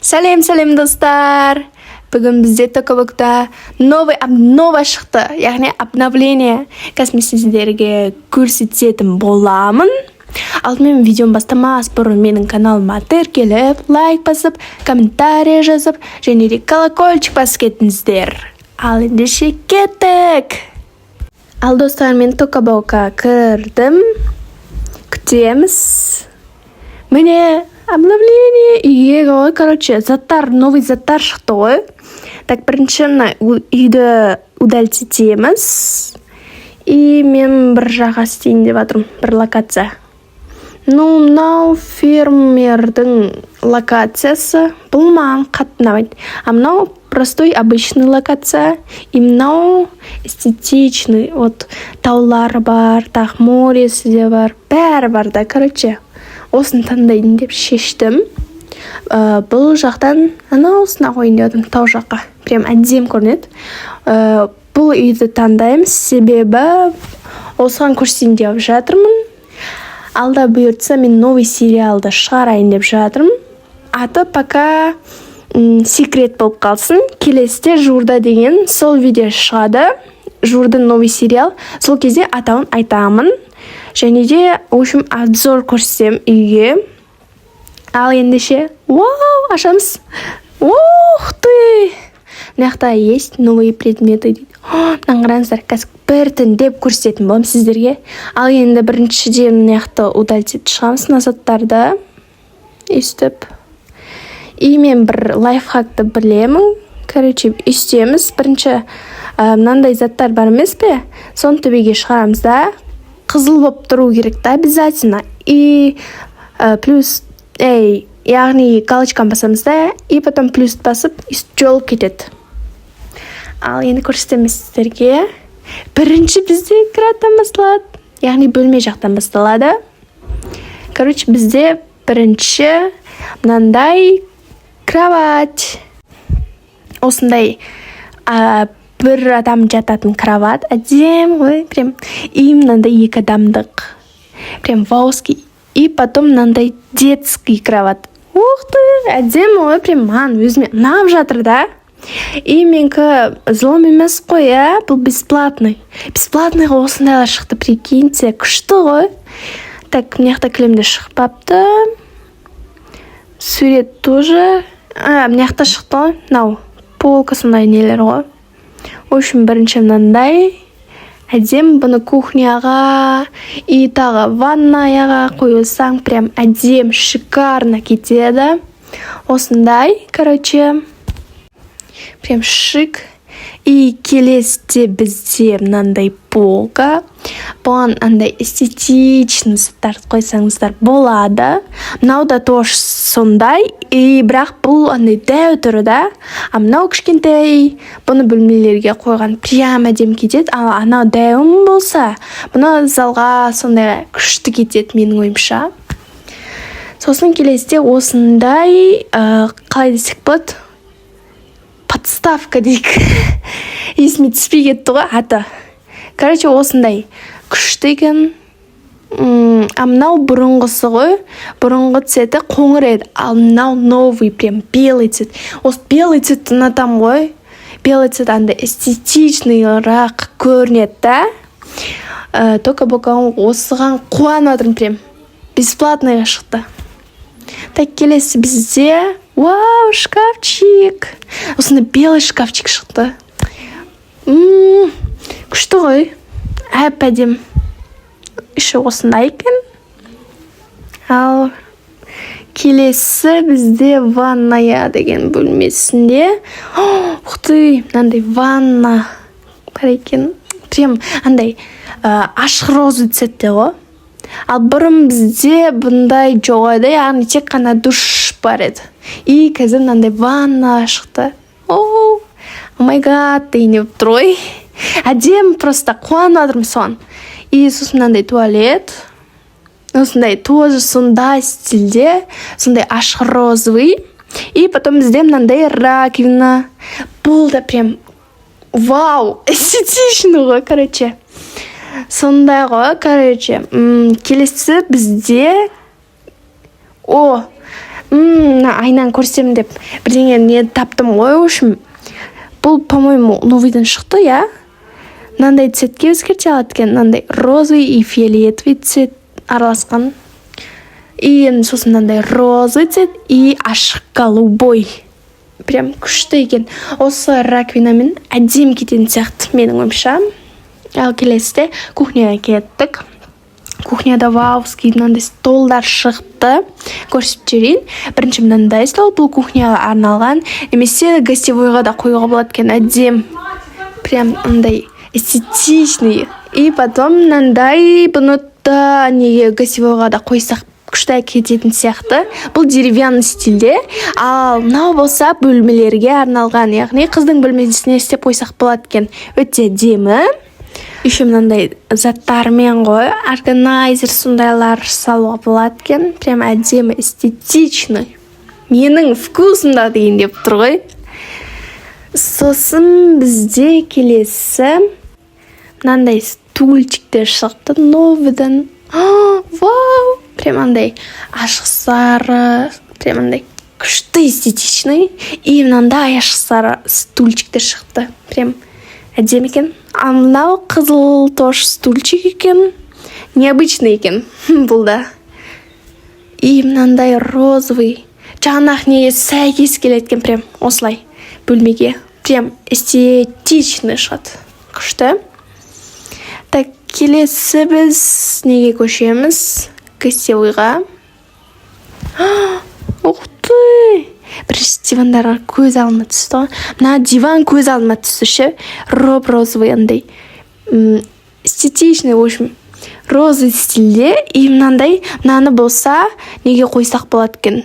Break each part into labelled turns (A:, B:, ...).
A: Сәлем, сәлем, достар! Бүгін бізде Тока Бокта новый обнова шықты, яғни обновление. Қазір мен сіздерге көрсететін боламын. Алдымен, видеоны бастамас бұрын менің каналыма тіркеліп, лайк басып, комментарий жазып және де колокольчик басып кетіңіздер. Ал ендеше кеттік. Ал, достар, мен Тока Бока кірдім. Күтеміз. Міне, обновление үйге ғой. Короче, заттар, новый заттар шықты ғой. Так, бірінші мына үйді удалить етеміз. И мен бір жаққа істейін деп жатырмын, бір локация. Ну, мынау фермердің локациясы, бұл маған қатты ұнамайды. А мынау простой, обычный локация. И мынау эстетичный, вот таулар бар, тағы моресі де бар, бәрі бар да. Короче, осыны таңдайын деп шештім. Бұл жақтан анаусына қояйын деп жатырмын, тау жаққа прям әдемі көрінеді. Бұл үйді таңдаймыз, себебі осыған көрсетейін деп жатырмын. Алда бұйыртса, мен новый сериалды шығарайын деп жатырмын. Аты пока секрет болып қалсын. Келесіде, жуырда деген сол видео шығады, жуырда новый сериал, сол кезде атауын айтамын және де, в общем, обзор көрсетемін үйге. Ал ендеше, вау, ашамыз. Ух ты, мына жақта «есть новые предметы» дейді. Мынаны қараңыздар, қазір біртіндеп көрсететін боламын сіздерге. Ал енді біріншіден мына жақты удалить етіп шығамыз, мына заттарды өйстіп. И мен бір лайфхакты білемін. Короче, өйстеміз. Бірінші мынандай заттар бар емес пе, соны төбеге шығарамыз да, қызыл болып тұру керек та обязательно. И плюс, ей, яғни галочканы басамыз да, и потом плюс басып, өйстіп жолып кетеді. Ал енді көрсетемін сіздерге. Бірінші бізде кроваттан басталады, яғни бөлме жақтан басталады. Короче, бізде бірінші мынандай кровать, осындай бір адам жататын кровать, әдемі ғой прям. И мынандай екі адамдық, прям вауский. И потом мынандай детский кровать. Ух ты, әдемі ғой прям, маған өзіме ұнап жатыр да. И менікі взлом емес қой, иә, бұл бесплатный. Бесплатныйға осындайлар шықты, прикиньте, күшті ғой. Так, мына жақта кілемде шықпапты, сурет тоже. А, мына жақта шықты ғой, мынау полка, сондай нелер ғой. В общем, бірінші мынандай әдемі, бұны кухняға и тағы ваннаяға қойсаң, прям әдемі, шикарно кетеді. Осындай, короче, прям шик. И келесіде бізде мынандай полка. Бұған андай эстетичный заттарды қойсаңыздар болады. Мынау да тоже сондай и бірақ бұл андай дәу түрі да, а мынау кішкентай. Бұны бөлмелерге қойған прям әдемі кетеді. Ал анау дәуім болса, бұны залға, сондай күшті кетеді менің ойымша. Сосын келесіде осындай, қалай десек болады, подставка дейік, есіме түспей кетті ғой аты. Короче, осындай күшті екен. А мынау бұрынғысы ғой, бұрынғы цветі қоңыр еді, ал мынау новый, прям белый цвет. Осы белый цветті ұнатамын ғой, белый цвет андай эстетичныйрақ көрінеді да. Тока Бока, осыған қуанып жатырмын, прям бесплатныйға шықты. Так, келесі бізде, вау, шкафчик. Осындай белый шкафчик шықты. Күшті ғой, әп әдемі. Іші осындай екен. Ал келесі бізде ванная деген бөлмесінде, ух ты, мынандай ванна бар екен, прям андай ашық розовый цветте ғой. Ал бұрын бізде бұндай жоқ еді, яғни тек қана душ бар еді. И қазір мынандай ванна шықты. Oh my god деген болып тұр ғой, әдемі, просто қуанып жатырмын соған. И сосын мынандай туалет, осындай тоже сондай стильде, сондай ашық розовый. И потом бізде мынандай раковина, бұл да прям вау, эстетичный ғой. Короче, сондай ғой. Короче, келесі бізде, о, Мына айнаны көрсем деп бірдеңе не таптым ғой. В общем, бұл, по моему, новыйдан шықты, иә. Мынандай цветке өзгерте алады екен, мынандай розовый и фиолетовый цвет араласқан. И сосын мынандай розовый цвет и ашық голубой, прям күшті екен. Осы раковинамен әдемі кететін сияқты, менің ойымша. Ал келесіде кухняға кеттік. Кухняда вауский мынандай столдар шықты, көрсетіп жіберейін. Бірінші мынандай стол, бұл кухняға арналған немесе гостевойға да қоюға болады екен. Әдемі, прям андай эстетичный. И потом мынандай, бұны да неге, гостевойға да қойсақ, күшті кететін сияқты. Бұл деревянный стильде. Ал мынау болса бөлмелерге арналған, яғни қыздың бөлмесіне істеп қойсақ болады екен, өте әдемі. Еще мынандай заттармен ғой, органайзер, сондайлар салуға болады екен. Прям әдемі, эстетичный, менің вкусымда деген деп тұр ғой. Сосын бізде келесі мынандай стульчиктер шықты новыйдан. Вау, прям андай ашық сары, прям андай күшті, эстетичный. И мынандай ашық сары стульчиктер шықты, прям әдемі екен. А мынау қызыл тоже стульчик екен, необычный екен бұл да. И мынандай розовый жаңағы неге сәйкес келеді екен, прям осылай бөлмеге прям эстетичный шығады, күшті. Так, келесі біз неге көшеміз? Гостевойға. Ух ты, бірінші дивандарға көз алдыма түсті ғой. Мына диван көз алдыма түсті ше, роп розовый андай эстетичный, в общем, розовый стильде. И мынандай, мынаны болса неге қойсақ болады екен?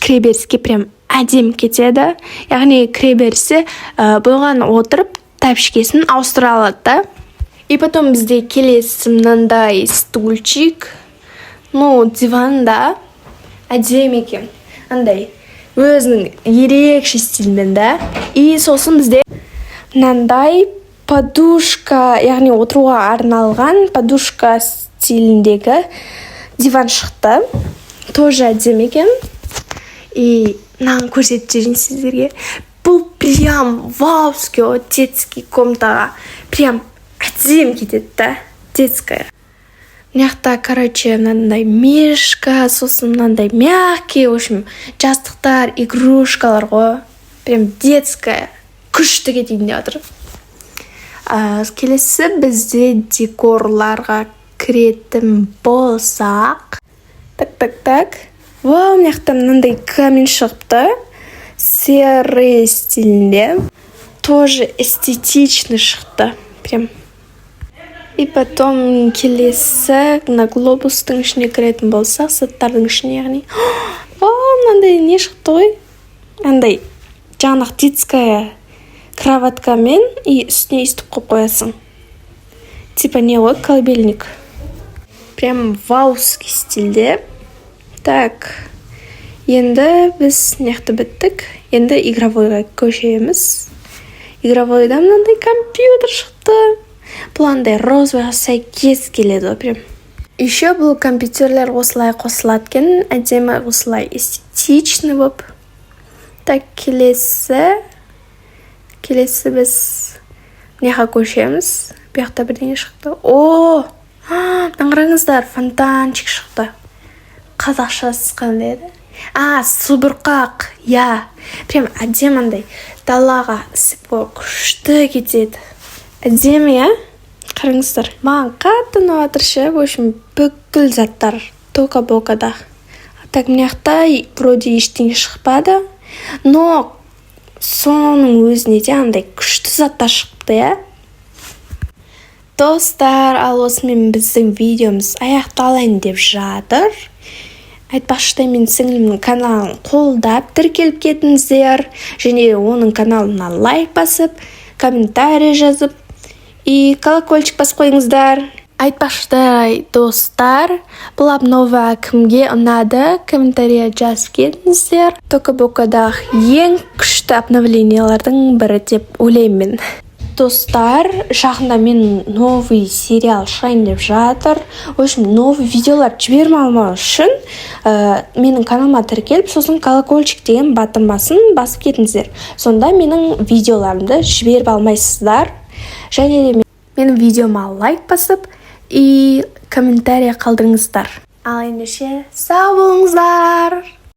A: Кіреберіске прям әдемі кетеді, яғни кіреберісі бұған отырып, тәпішкесін ауыстыра алады да. И потом бізде келесі мынандай стульчик, ну, диван да әдемі екен, андай өзінің ерекше стильмен да. И сосын бізде мынандай подушка, яғни отыруға арналған подушка стиліндегі диван шықты, тоже әдемі екен. И мынаны көрсетіп жіберейін сіздерге. Бұл прям вауский ғой, детский комнатаға прям әдемі кетеді да, детская. Мына жақта, короче, мынандай мишка, сосын мынандай мягкий, в общем, жастықтар, игрушкалар ғой, прям детская күшті кетейін деп жатыр. Келесі бізде декорларға кіретін болсақ, так, так, так, вау, мына жақта мынандай камень шығыпты, серый стилінде, тоже эстетичный шықты прям. И потом келесі мына глобустың ішіне кіретін болсақ, заттардың ішіне, яғни, вау, мынандай не шықты ғой, андай жаңағы детская кроваткамен, и үстіне өйстіп қойып қоясың, типа не ғой, колыбельник, прям вауский стильде. Так, енді біз мына жақта біттік, енді игровойға көшеміз. Игровойда мынандай компьютер шықты. Бұл андай розовыйға сәйкес келеді ғой прям. Еще бұл компьютерлер осылай қосылады екен, әдемі, осылай эстетичный болып. Так, келесі біз мына жаққа көшеміз. Бұл жақта бірдеңе шықты. О, мына қараңыздар, фонтанчик шықты. Қазақшасы қандай еді? А, субұрқақ, иә. Прям әдемі, андай далаға ісіп қой, күшті кетеді, әдемі, иә. Қараңыздар, маған қатты ұнап жатыр ше. В общем, бүкіл заттар Тока Бокада. Так, мына жақта вроде ештеңе шықпады, но соның өзіне де андай күшті заттар шығыпты, иә. Достар, ал осымен біздің видеомыз аяқталайын деп жатыр. Айтпақшы, мен сіңілімнің каналын қолдап, тіркеліп кетіңіздер және оның каналына лайк басып, комментарий жазып и колокольчик басып қойыңыздар. Айтпақшы, достар, бұл обнова кімге ұнады, комментария жазып кетіңіздер. Тока Бокадағы ең күшті обновлениялардың бірі деп ойлаймын мен. Достар, жақында мен новый сериал шығайын деп жатыр. В общем, новый видеолар жібермей алмау үшін менің каналыма тіркеліп, сосын колокольчик деген батырмасын басып кетіңіздер. Сонда менің видеоларымды жіберіп алмайсыздар. Және де менің видеома лайк басып и комментарий қалдырыңыздар. Ал ендеше, сау болыңыздар!